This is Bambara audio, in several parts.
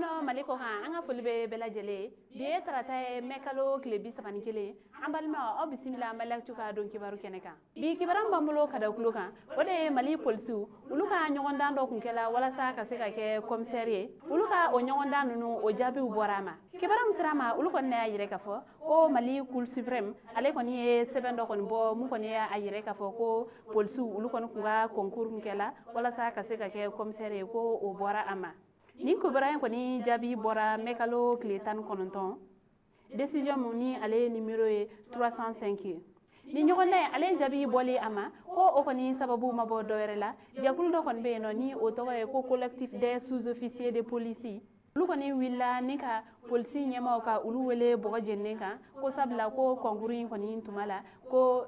kɔnɔ, Mali kɔ kan, an ka foli bɛ bɛɛ lajɛlen ye. Bi ye tarata ye, mɛ kalo tile 31. An balimaw, aw bisimila Mali Actu ka don kibaru kɛnɛ kan. Bi kibaru b'an bolo ka da kulo kan, o de ye Mali polisiw, olu ka ɲɔgɔndan dɔ kun kɛla walasa ka se ka kɛ commissaire ye. Olu ka o ɲɔgɔndan ninnu, o jaabiw bɔra a ma. Kibaru min sera a ma, olu kɔni y'a yɛrɛ k'a fɔ ko Mali Cour suprême, ale kɔni ye sɛbɛn dɔ kɔni bɔ, mun kɔni y'a yɛrɛ k'a fɔ ko polisiw, olu kɔni kun ka concours min kɛla walasa ka se ka kɛ commissaire ye, ko o bɔra a ma. Nin kibaruya in kɔni jaabi bɔra mɛ kalo tile 19, décision mun ni ale ye numéro ye 305 ye. Ni ɲɔgɔndan ye, ale jaabi bɔlen a ma, ko o kɔni sababu ma bɔ dɔwɛrɛ la, jɛkulu dɔ kɔni bɛ yen nɔ ni o tɔgɔ ye ko Collectif des sous-officiers de police. Olu kɔni wulila ni ka polisi ɲɛmaaw ka olu wele bɔgɔ jeninen kan, ko sabula ko concours in kɔni tuma la, ko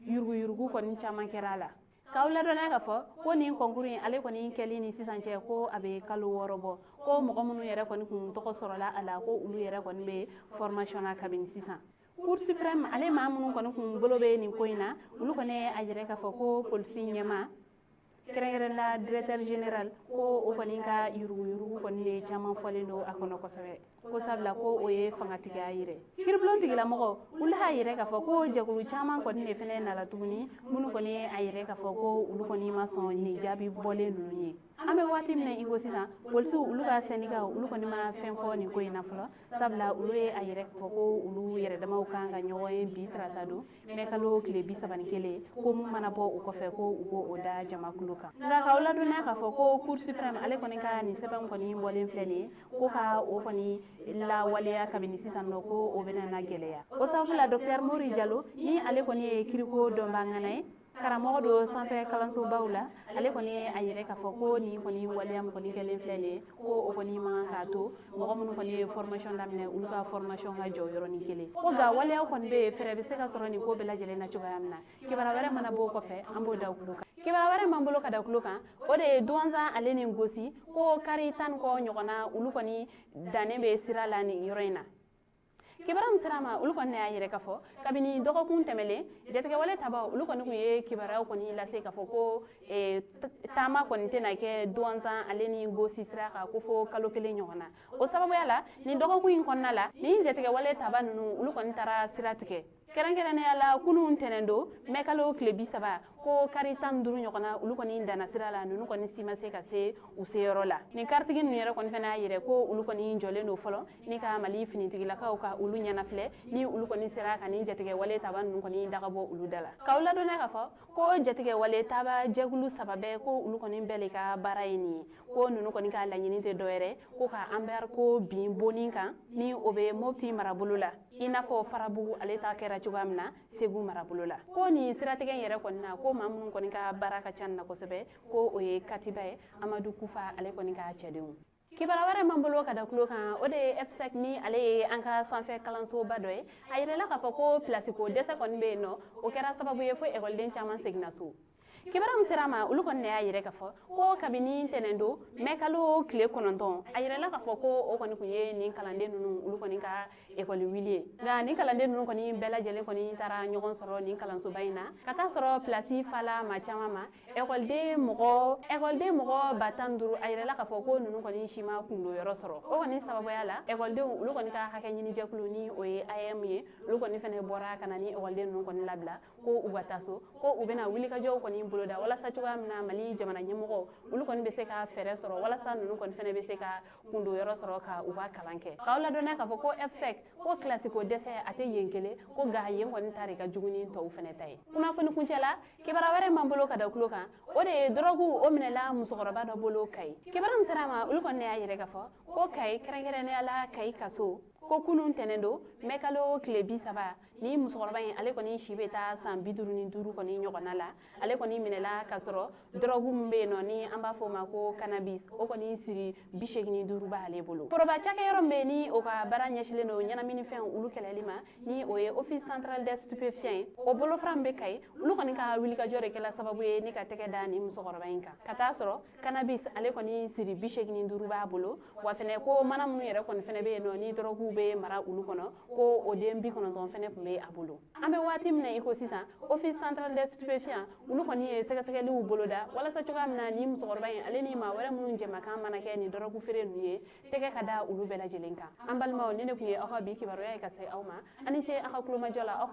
yuruguyurugu kɔni caman kɛra a la. K'aw ladɔnniya k'a fɔ ko nin concours in, ale kɔni kɛli ni sisan cɛ, ko a bɛ kalo 6 bɔ, ko mɔgɔ minnu yɛrɛ kɔni kun tɔgɔ sɔrɔla a la, ko olu yɛrɛ kɔni bɛ formation na kabini sisan. Cour suprême, ale maa minnu kɔni kun bolo bɛ nin ko in na, olu kɔni a yɛrɛ k'a fɔ ko polisi ɲɛmaa, kɛrɛnkɛrɛn la directeur général, ko o kɔni ka yuruguyurugu kɔni de caman fɔlen don a kɔnɔ kosɛbɛ, ko sabula ko o ye fangatigiya yɛrɛ. Kiribulon tigilamɔgɔ, olu y'a yɛrɛ k'a fɔ ko jɛkulu caman kɔni de fɛnɛ nala tuguni, minnu kɔni ye a yɛrɛ k'a fɔ ko olu kɔni ma sɔn nin jaabi bɔlen ninnu ye. An bɛ waati min na i ko sisan, polisiw, olu ka syndicat, olu kɔni ma fɛn fɔ nin ko in na fɔlɔ, sabula olu ye a yɛrɛ k'a fɔ ko olu yɛrɛ damaw kan ka ɲɔgɔn ye bi tarata don, mɛ kalo tile 31, ko mun mana bɔ o kɔfɛ, ko u k'o da jamakulu kan. Nka k'aw ladɔnniya k'a fɔ ko Cour suprême, ale kɔni ka nin sɛbɛn kɔni bɔlen filɛ nin ye, ko ka o kɔni lawaleya kabini sisan nɔ, ko o bɛna na gɛlɛya. O sababu la, docteur Mori Jalo, ni ale kɔni ye kiriko dɔnbaa ŋana ye, karamɔgɔ don sanfɛ kalansobaw la, ale kɔni ye a yɛrɛ k'a fɔ ko nin kɔni waleya min kɔni kɛlen filɛ nin ye, ko o kɔni man kan k'a to mɔgɔ minnu kɔni ye formation daminɛ, olu ka formation ka jɔ yɔrɔnin kelen, ko nka waleyaw kɔni bɛ yen, fɛɛrɛ bɛ se ka sɔrɔ nin ko bɛɛ lajɛlen na cogoya min na. Kibaruya wɛrɛ mana bɔ o kɔfɛ, an b'o da kulo kan. Kibaruya wɛrɛ m'an bolo ka da kulo kan, o de ye Duwanzan ale ni Gosi, ko kari 10 ni kɔ ɲɔgɔnna, olu kɔni dannen bɛ sira la nin yɔrɔ in na. Kibaruya min sera a ma, olu kɔni y'a yɛrɛ k'a fɔ kabini dɔgɔkun tɛmɛlen, jatigɛwale tabaw, olu kɔni kun ye kibaruyaw kɔni lase k'a fɔ ko taama kɔni tɛna kɛ Duwanzan ale ni Gosi sira kan ko fo kalo 1 ɲɔgɔn na. O sababuya la, nin dɔgɔkun in kɔnɔna la, nin jatigɛwale taba ninnu, olu kɔni taara sira tigɛ, kɛrɛnkɛrɛnnenya la kunun tɛnɛn don, mɛ kalo tile 30, ko kari 15 ɲɔgɔnna, olu kɔni danna sira la. Ninnu kɔni si ma se ka se u seyɔrɔ la. Nin karitigi ninnu yɛrɛ kɔni fana y'a yɛrɛ ko olu kɔni jɔlen don fɔlɔ ni ka Mali finitigilakaw ka olu ɲɛnafilɛ, ni olu kɔni sera ka nin jatigɛwale taba ninnu kɔni daga bɔ olu da la. K'aw ladɔnniya k'a fɔ ko jatigɛwale taba jɛkulu saba bɛɛ, ko olu kɔni bɛɛ le ka baara ye nin ye, ko ninnu kɔni ka laɲini tɛ dɔwɛrɛ ko ka embargo bin bonni kan ni o bɛ Mopti marabolo la, i n'a fɔ Farabugu ale ta kɛra cogoya min na Segu marabolo la. Ko nin siratigɛ in yɛrɛ kɔni na, ko maa minnu kɔni ka baara ka ca nin na kosɛbɛ, ko o ye katiba ye Amadu Kufa, ale kɔni ka cɛdenw. Kibaruya wɛrɛ m'an bolo ka da kulo kan, o de ye EFSEC, ni ale ye an ka sanfɛ kalansoba dɔ ye. A yirala k'a fɔ ko pilasi ko dɛsɛ kɔni bɛ yen nɔ, o kɛra sababu ye fo ekɔliden caman seginna so. Kibaruya min sera a ma, olu kɔni y'a yɛrɛ k'a fɔ ko kabini ntɛnɛn don, mɛ kalo tile 9, a yirala k'a fɔ ko o kɔni kun ye nin kalanden ninnu, olu kɔni ka ekɔli wuli ye. Nka nin kalanden ninnu kɔni bɛɛ lajɛlen kɔni taara ɲɔgɔn sɔrɔ nin kalansoba in na, ka taa sɔrɔ pilasi fala maa caman ma. Ekɔliden mɔgɔ 15 000, a yirala k'a fɔ ko ninnu kɔni si ma kundo yɔrɔ sɔrɔ. O kɔni sababuya la, ekɔlidenw, olu kɔni ka hakɛ ɲini jɛkulu, ni o ye AEEM ye, olu kɔni fɛnɛ bɔra ka na ni ekɔliden ninnu kɔni labila ko u ka taa so, ko u bɛna wulikajɔw kɔni boloda walasa cogoya min na Mali jamana ɲɛmɔgɔ, olu kɔni bɛ se ka fɛɛrɛ sɔrɔ walasa ninnu kɔni fɛnɛ bɛ se ka kundo yɔrɔ sɔrɔ ka u ka kalan kɛ. K'aw ladɔnniya k'a fɔ ko EFSEC, ko kilasi ko dɛsɛ a tɛ yen kelen, ko nka yen kɔni ta de ka jugu ni tɔw fɛnɛ ta ye. Kunnafoni kuncɛ la, kibaruya wɛrɛ m'an bolo ka da kulo kan, o de ye dɔrɔgu, o minɛla musokɔrɔba dɔ bolo Kayi. Kibaruya min sera a ma, olu kɔni y'a yɛrɛ k'a fɔ ko Kayi, kɛrɛnkɛrɛnnenya la Kayi kaso, ko kunun tɛnɛn don, mɛ kalo tile 30, ni musokɔrɔba in, ale kɔni si bɛ taa san 55 kɔni ɲɔgɔnna la, ale kɔni minɛla k'a sɔrɔ dɔrɔgu min bɛ yen nɔ ni an b'a fɔ o ma ko cannabis, o kɔni siri 85 b'ale bolo. Foroba cakɛyɔrɔ min bɛ yen ni o ka baara ɲɛsilen don ɲɛnaminifɛnw olu kɛlɛli ma, ni o ye Office central des stupéfiants ye, o bolofara min bɛ Kayi, olu kɔni ka wulikajɔ de kɛla sababu ye ni ka tɛgɛ da nin musokɔrɔba in kan, ka taa sɔrɔ cannabis, ale kɔni siri 85 b'a bolo. Wa fɛnɛ ko mana minnu yɛrɛ kɔni fɛnɛ bɛ yen nɔ ni dɔrɔgu dɔrɔguw bɛ mara olu kɔnɔ, ko o den 90 fɛnɛ tun bɛ a bolo. An bɛ waati min na i ko sisan, Office central des stupéfiants, olu kɔni ye sɛgɛsɛgɛliw boloda walasa cogoya min na nin musokɔrɔba in, ale ni maa wɛrɛ minnu jɛmakan mana kɛ nin dɔrɔgu feere ninnu ye, tɛgɛ ka da olu bɛɛ lajɛlen kan. An balimaw, ni ne tun ye aw ka bi kibaruya ye ka se aw ma. Ani ce aw ka kulomajɔ la. Aw